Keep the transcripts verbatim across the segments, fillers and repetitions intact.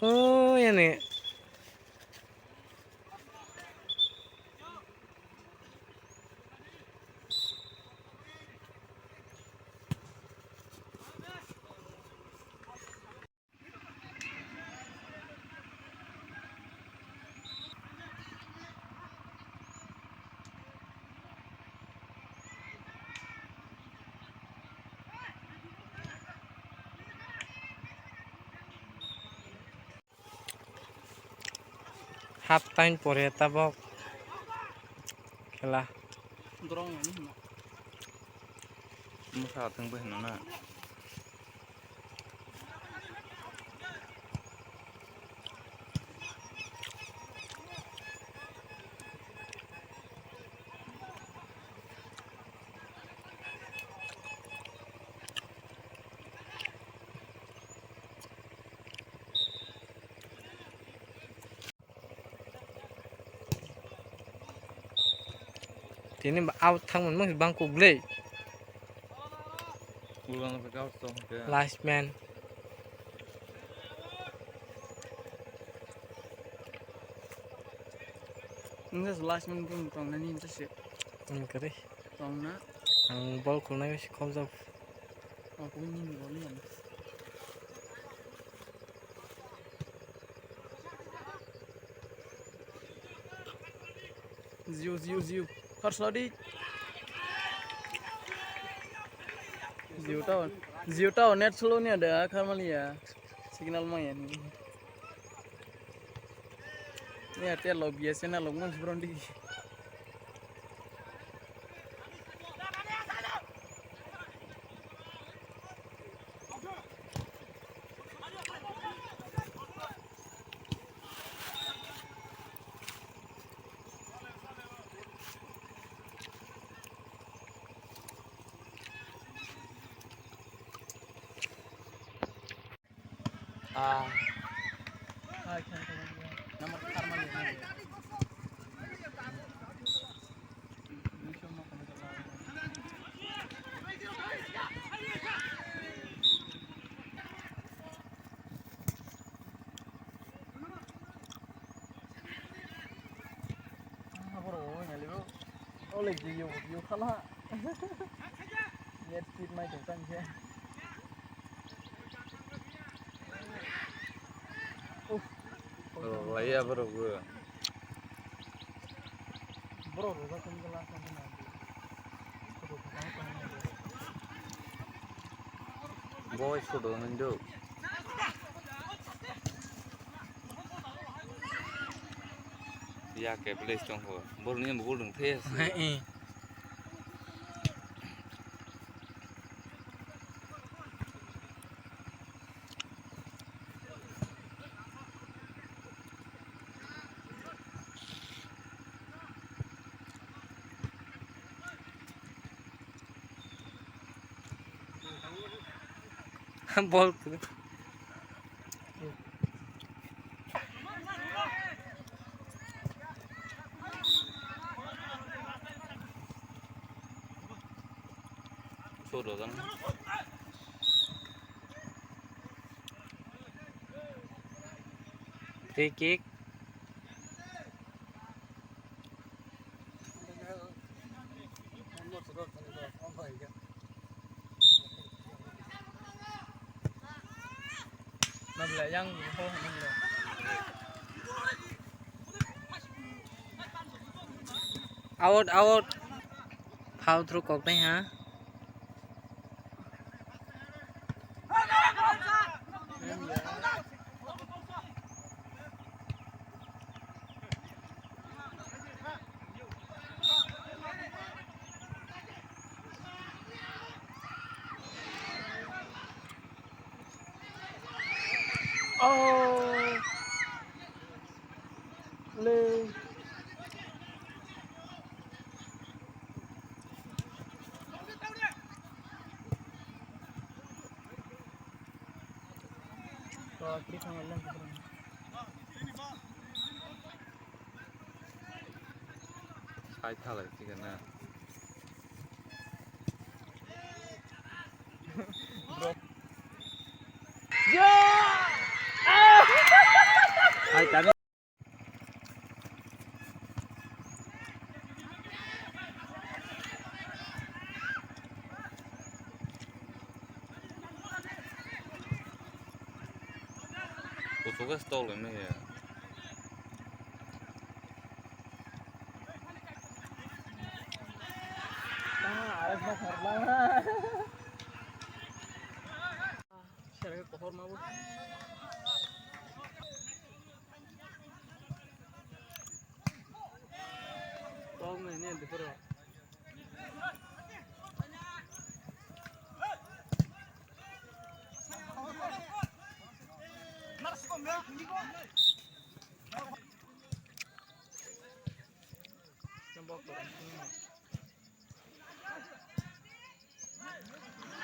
Oh, ya nih. Half time pore tabok khela. Dorong nani hino. Mwsa thwngbo hino na. Tini ba out thang mano bang kuk le. Ulang out tong ke. Last man. Nungsa last man pun tong nani nungsa se. Nung kare. Tong na. Ang ball khulnai si khom jok. Aku ni ni ball ni. Ziu, ziu, ziu. First lodi. Ziu tao. Ziu tao net slow ni ada kharmaliya. Signal maya ni. Ni ate lo B S N L lo mun brondi. Ah. Borok bo wngya libo. Ole jiyo, jiyo khala. Net speed mai tong tang khe. Uff. Rok laiya borok bo. Boy sudo hindu. Ya ke place tong ho. Bol ni bol dong the. Bol. Sudo kan. Free kick. Out, out. Foul through kok tei ha. Oh. Le. Sai thalai chikana. Hai tani. Kuchugo stol ini ya. Sere ke kohor ma bo. Tong ne ne dikoro.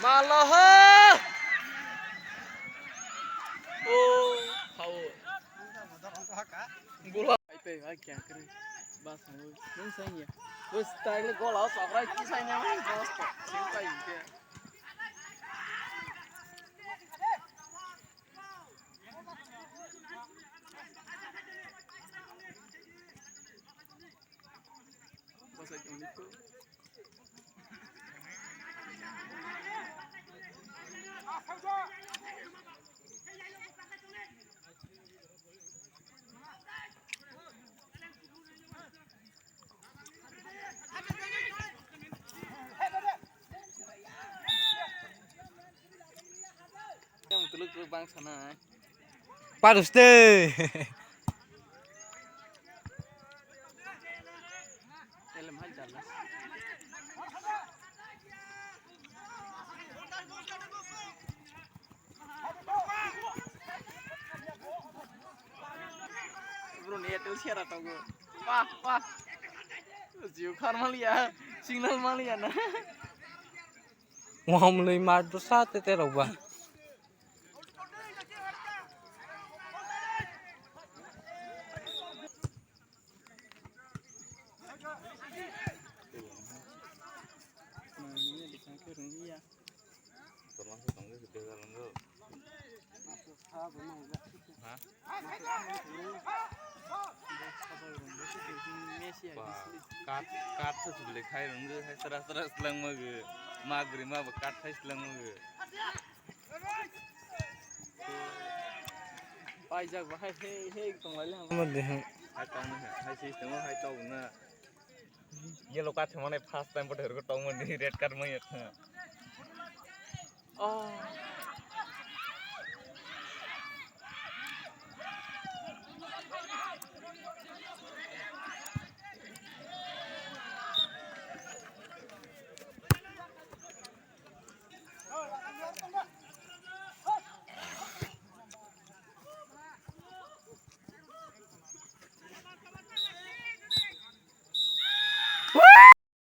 Maloho. Oh, hao. Gula. Ai pe, ai kya kare. Bas mo. Nung sai ya. Bas tai le gol aus abrai ki sai na. Bas to. Sing kai ke. Paruste. Bro ni Airtel sera tongo. Wah, wah. Jio khar maliya, signal maliya na. Wamlwi mar dosa tete rok ba. Kat, kat thus beli khai rung hai sera sera selang mage. Magri ma ba kat khai selang mage. Paijak ba hai, hei, hei, tong lai le. Hai tong hai, hai si tong hai tong na. Yellow card hwnmani first time bo thwrwk tongmani red card manya thwng. Oh.